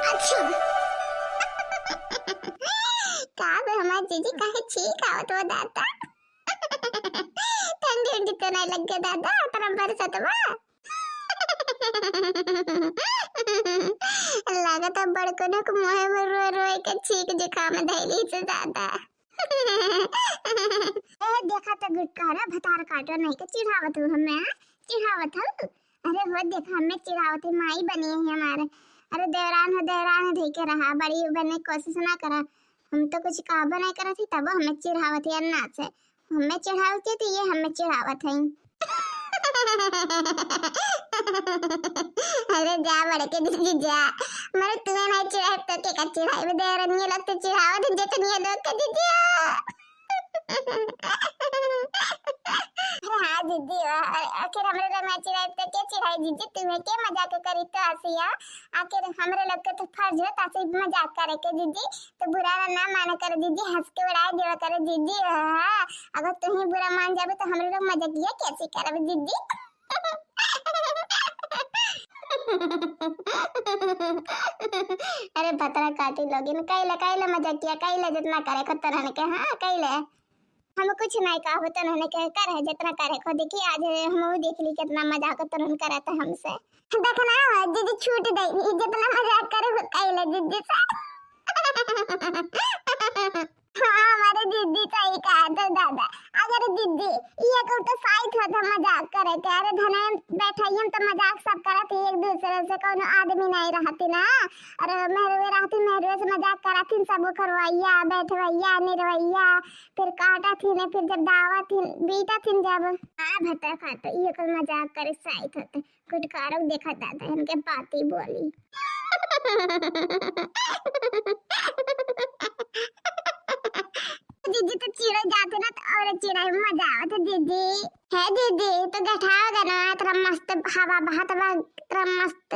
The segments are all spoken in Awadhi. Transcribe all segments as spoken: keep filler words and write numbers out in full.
अच्छा। का बे हमार जीजी काहे छींक आवत बा दादा? ठंडी उंडी तो नहीं लग गया दादा, इतना बरसत बा। लागत है बड़कनों के मुँहे में रोए रोए के छींक जुकाम धइली से दादा। ए, देखा तो गुटकारा भतार काटो नहीं के चिढ़ावत हूँ हमें, हाँ? चिढ़ावत हूँ। अरे हो देखा हमें चिढ़ावत है, माई बनी है हमारे। अरे देवरान हो, देवरान हो, धई के रहा, बड़ी बने कोशिश ना करा। हम तो कुछ कहबो नहीं करत ही, तब हमें चिढ़ावत है अन्ना से। हमें चिढ़ावत है तो ये हमें चिढ़ावत है। अरे जा बड़के जीजी जा, मरे तुम्हें नहीं चिढ़ाए तो के का चिढ़ाए, देवरनिया लोग तो चिढ़ावत है, जेठनिया लोग का जीजी। अरे हाँ जीजी, आ-, आ-, आखिर हमरे लोग ना चिढ़ाए तो के चिढ़ाए जीजी, तुम्हें के मजाक करी तो हंसिया, आखिर हमरे लोग के तो फर्ज है तासे मजाक करे के जीजी, तो बुरा ना, ना माने करे जीजी, हंस के उड़ाए देवा करे जीजी। हाँ, अगर तुही बुरा मान जाबे तो हमरे लोग मजाकिया कैसे करबे जीजी? अरे भतरा काटी लोगिन, कैले, कैले मजाकिया, कैले जितना करे खुद तरह के, हाँ, कैले। हम कुछ नहीं कहबो, तनहने के करे जितना करे को। देखी आज हम देख ली कितना मजाक तनहन करत है हमसे। देखना जीजी छूट दे, जितना मजाक करे हो कैले जीजी से। हाँ, हमारे जीजी सही कहा तो दादा। अगर जीजी, ये कुल तो साइत होता मजाक करे के। अरे धने बैठाइयम तो मजाक सब करत ही एक दूसरे से, कोनो आदमी नहीं रहती ना। अरे मेहरुए रहती, मेहरुए से मजाक करत ही सब, खरवैया, बैठवैया, निरवैया, फिर काटा थी ने, फिर जब दावा थी, बीटा थी जब। हाँ, भत्ता खाता, ये कुल मजाक करे साइत होते। गुटकारो देखा दादा, इनके बात ही बोली। जीजी तो चिड़ै जाते ना, तो और चिड़ै मजा आवत है, जीजी। है जीजी, तो गठाओ गाना, इतना मस्त हवा बहत बा, इतना मस्त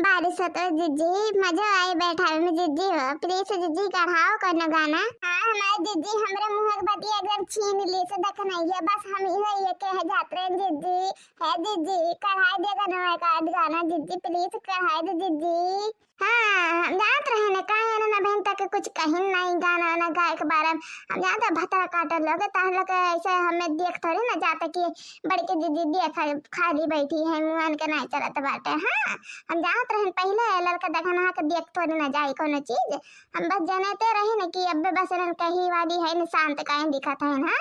बारिश होत है, जीजी, मजा आई बैठावे में, जीजी हो, please जीजी, गढ़ाओ कोनो गाना। हाँ, हमारे जीजी, हमरे मुँह के बतिया एकदम छीन ली से, देख नहीं है, बस हम इहे, ये कहे जात रहे, जीजी, है जीजी, कढ़ाई दे गाना, एक आध गाना, जीजी, please कढ़ाई दे, जीजी। हाँ, हम जानत रहे न, काहे न, न बहन तक कुछ कहिन नहीं गाना वाना गाए के बारे में। हम जानत रहे भतरा काटल लोग, तहन लोग ऐसे हमें देख थोड़ी ना जाता कि बड़की दीदी देख खाली बैठी है, मुँहन के नहीं चलत बाटे। हाँ, हम जानत रहे पहले लड़का देखना के देख थोड़ी ना जाए कोनो चीज। हम बस जानते रहे न कि अब्बे बस इन्हन कही वाली है न, शांत काहे दिखत है ना।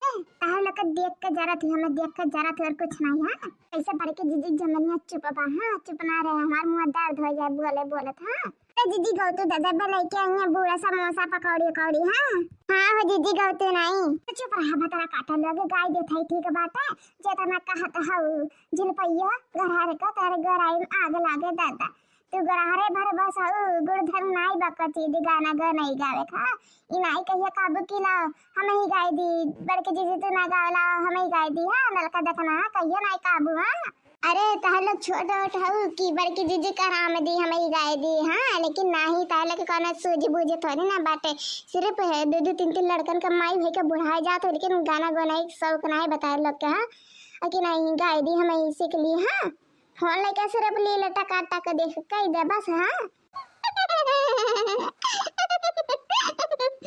ए, ताहर लोग के देख के जरत ही, हमें देख के जरत ही और कुछ नहीं है। ऐसे बड़की जीजी जमनिया चुप बा, हाँ, चुप ना रहे, हमार मुँह दर्द हो जाए बोले बोलत, हाँ। ए जीजी गौतू दादा बलई के आइए बूढ़ा समोसा पकौड़ी उकौड़ी, हाँ। हाँ हो जीजी गौतू नहीं। तो चुप रहा, भतरा काटा लोग गाय देत है, ठीक बात है। जेतना कहत हऊ, झिलपैया, गरहर का तारे गराई में आग लागे दादा। तू गरहरे भर बस हऊ, गुड़ धन नाई बकची दी गाना ग नहीं गावे खा। ई नाई कहिए काबू की लाओ, हम ही गाय दी, बड़की जीजी तू ना गावे लाओ, हम ही गाय दी, हाँ, नलका देखना, हाँ, कहिए नाई काबू, हाँ। अरे, तहर लोग छोट वोट हऊ कि बड़की जीजी का राम दी, हम ही गाय दी, हाँ, लेकिन नाही, तहर लोग के कौनो सूझ बूझ थोड़ी ना बाटे। सिर्फ है दो दो तीन तीन लड़कन का माई भई के बुढ़ाए जात हो, लेकिन गाना गोना एक शौक ना है बताए लोग के, हाँ, कि नहीं गाय दी, हम ही सीख ली, हाँ। फोन लेके सिर्फ लीला टका टक देख कह दे बस, हाँ।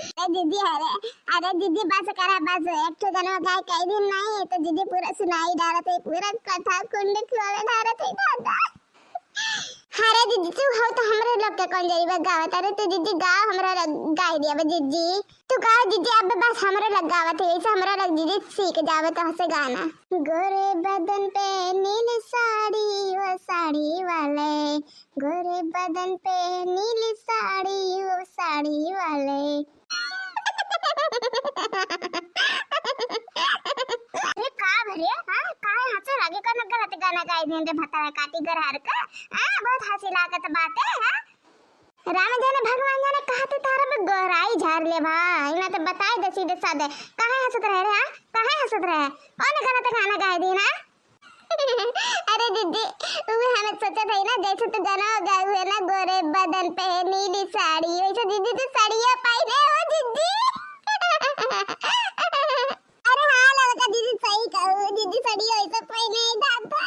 ए दीदी, अरे, अरे दीदी, बस करा, बस एक ठो गाना गाय कह दिन नहीं, तो दीदी पूरा सुनाई डालत है, पूरा कथा कुंड खोले डालत है दादा। अरे दीदी, तू हो तो हमरे लोग के कौन जरी बा गावत, अरे तू दीदी गाओ, हमरा लग गाय दिया बा दीदी। तू गाओ जीजी, अब बस हमरे लग गावत है, ऐसे हमरा लग जीजी सीख जावे तो हंसे गाना। गोरे बदन पे नीली साड़ी, वो साड़ी वाले, गोरे बदन पे नीली साड़ी, वो साड़ी वाले। अरे का भरे, हाँ? काहे हंसे लगे? कौनो गलत गाना गाई देन रे भतारा काटी गरहर का? हाँ, बहुत हंसी लागत बाटे, हाँ? राम जाने भगवान जाने कहाँ ते तारा में गहराई झार ले भाई, ना तो बताई दे सीधे साधे। काहे हंसत रहे रे, हाँ? काहे हंसत रहे? कौन गलत गाना गाए दी ना? अरे दीदी, वो हमें सोचा था ना, जैसे तू गाना गाए हुए ना, गोरे बदन पे नीली साड़ी, वैसे दीदी तू साड़िया पहने हो दीदी। अरे हाँ, लड़का दीदी सही कहू, दीदी साड़ी ऐसे पहने ही था तो।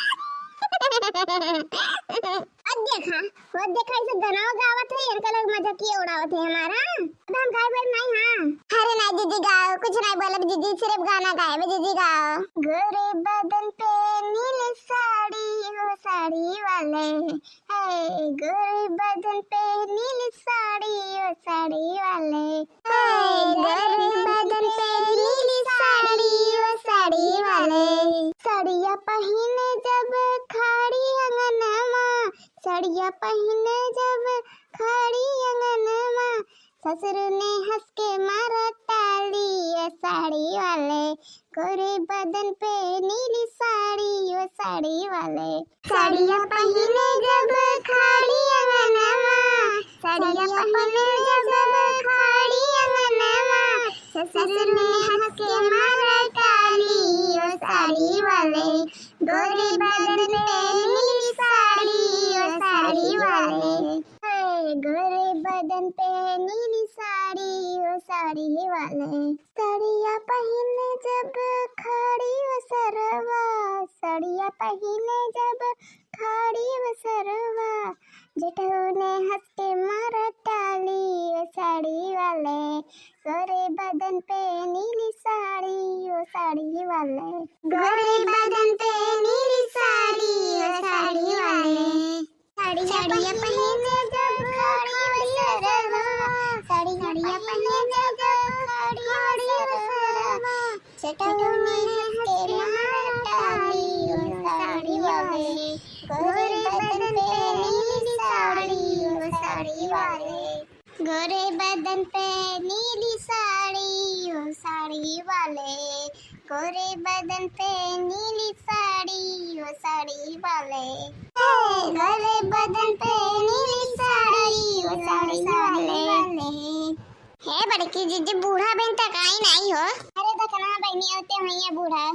अब देखा, वो देखा ऐसे गाना गावत है, इनका लोग मजाकिया उड़ावत है हमारा। अब हम गाए बोल नहीं, हाँ। अरे नहीं जीजी गाओ, कुछ नहीं बोलब जीजी, सिर्फ गाना गाए बे जीजी गाओ। गोरे बदन पे नीली साड़ी, वो साड़ी वाले, है गोरे बदन पे नीली साड़ी, वो साड़ी वाले। हे गोरे बदन पे नीली साड़ी, वो साड़ी वाले। सड़िया पहिने जब खाड़ी अंगनवा, सड़िया पहिने जब खाड़ी अंगनवा, ससुर ने हंस के मारा ताली, ये साड़ी वाले। गोरे बदन पे नीली साड़ी, वो साड़ी वाले। सड़िया पहिने जब खाड़ी अंगनवा, सड़िया पहिने जब खाड़ी अंगनवा, ससुर ने हंस के मारा ताली, ओ साड़ी वाले। गोरे बदन पे नीली साड़ी, ओ साड़ी वाले। हे गोरे बदन पे नीली साड़ी, ओ साड़ी वाले। सड़िया पहिने जब खाड़ी ओ सरवा, सड़िया पहिने जब खाड़ी ओ सरवा, जेठऊ ने हंस के मारा ताली, ओ साड़ी वाले। गोरे बदन पे नीली साड़ी, ओ साड़ी वाले। गोरे बदन पे नीली साड़ी, ओ साड़ी वाले। साड़ी, सड़िया पहिने जब खाड़ी ओ सरवा, सड़िया पहिने जब खाड़ी ओ सरवा, जेठऊ ने हंस के मारा ताली, ओ साड़ी वाले। गोरे बदन पे नीली साड़ी, ओ साड़ी वाले। गोरे बदन पे नीली साड़ी, ओ साड़ी वाले। गोरे बदन पे नीली साड़ी, ओ साड़ी वाले। हे, गोरे बदन पे नीली साड़ी, ओ साड़ी वाले। हे बड़की जीजी, बूढ़ा बहिन तक आई नहीं हो। अरे देखना बहिनी, होते हुई है बूढ़ा।